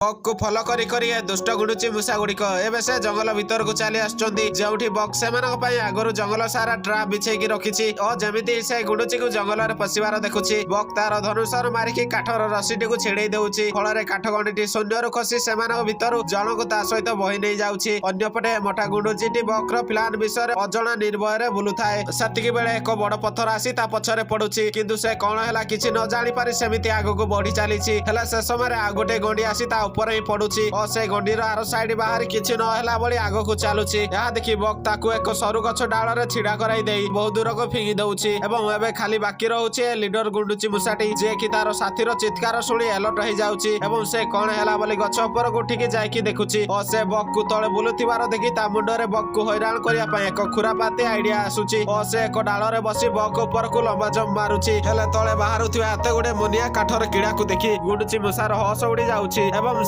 ବକ୍କୁ follow କରି କରି ଏ ଦୁଷ୍ଟ ଗୁଣ୍ଡୁଚି ମୂଷା ଗୁଡ଼ିକ ଏବେ ସେ ଜଙ୍ଗଲ ଭିତରକୁ ଚାଲି ଆସୁଛନ୍ତି, ଯେଉଁଠି ବକ୍ ସେମାନଙ୍କ ପାଇଁ ଆଗରୁ ଜଙ୍ଗଲ ସାରା ଟ୍ରାପ୍ ବିଛେଇକି ରଖିଛି। ଓ ଯେମିତି ସେ ଗୁଣ୍ଡୁଚିକୁ ଜଙ୍ଗଲରେ ପଶିବାର ଦେଖୁଛି, ବକ୍ ତାର ଧନୁଶର ମାରିକି କାଠର ରସିଟିକୁ ଛିଡେଇ ଦଉଛି। ଫଳରେ କାଠ ଗଣ୍ଡିଟି ଶୂନ୍ୟରୁ ଖସି ସେମାନଙ୍କ ଭିତରୁ ଜଣକୁ ତା ସହିତ ବହି ନେଇ ଯାଉଛି। ଅନ୍ୟପଟେ ମୋଟା ଗୁଣ୍ଡୁଚିଟି ବକ୍ର ପ୍ଲାନ୍ ବିଷୟରେ ଅଜଣା ନିର୍ଭୟରେ ବୁଲୁଥାଏ। ସେତିକି ବେଳେ ଏକ ବଡ ପଥର ଆସି ତା ପଛରେ ପଡୁଛି, କିନ୍ତୁ ସେ କଣ ହେଲା କିଛି ନ ଜାଣିପାରି ସେମିତି ଆଗକୁ ବଢି ଚାଲିଛି। ହେଲେ ସେ ସମୟରେ ଆଉ ଗୋଟେ ଗଣ୍ଡି ଆସି ତା ଉପରେ ହିଁ ପଡୁଛି ଓ ସେ ଗଣ୍ଡିର ଆର ସାଇଡ ବାହାରି କିଛି ନ ହେଲା ଭଳି ଆଗକୁ ଚାଲୁଛି। ଏହା ଦେଖି ବକ୍ ତାକୁ ଏକ ସରୁ ଗଛ ଡାଳରେ ଛିଡା କରାଇ ଦେଇ ବହୁ ଦୂରକୁ ଫିଙ୍ଗି ଦଉଛି ଏବଂ ଏବେ ଖାଲି ବାକି ରହୁଛି ଏ ଲିଡର ଗୁଣ୍ଡୁଚି ମୂଷାଟି, ଯିଏକି ତାର ସାଥୀର ଚିତ୍କାର ଶୁଣି ଆଲର୍ଟ ହେଇଯାଉଛି ଏବଂ ସେ କଣ ହେଲା ବୋଲି ଗଛ ଉପରକୁ ଉଠିକି ଯାଇକି ଦେଖୁଛି ଓ ସେ ବକ୍କୁ ତଳେ ବୁଲୁଥିବାର ଦେଖି ତା ମୁଣ୍ଡରେ ବକ୍କୁ ହଇରାଣ କରିବା ପାଇଁ ଏକ ଖୁରାପାତି ଆଇଡିଆ ଆସୁଛି ଓ ସେ ଏକ ଡାଳରେ ବସି ବକ୍ ଉପରକୁ ଲମ୍ବା ଜମ୍ପ ମାରୁଛି। ହେଲେ ତଳେ ବାହାରୁଥିବା ଏତେ ଗୁଡେ ମୁନିଆ କାଠର କିଡାକୁ ଦେଖି ଗୁଣ୍ଡୁଚି ମୂଷାର ହସ ଉଡି ଯାଉଛି ଏବଂ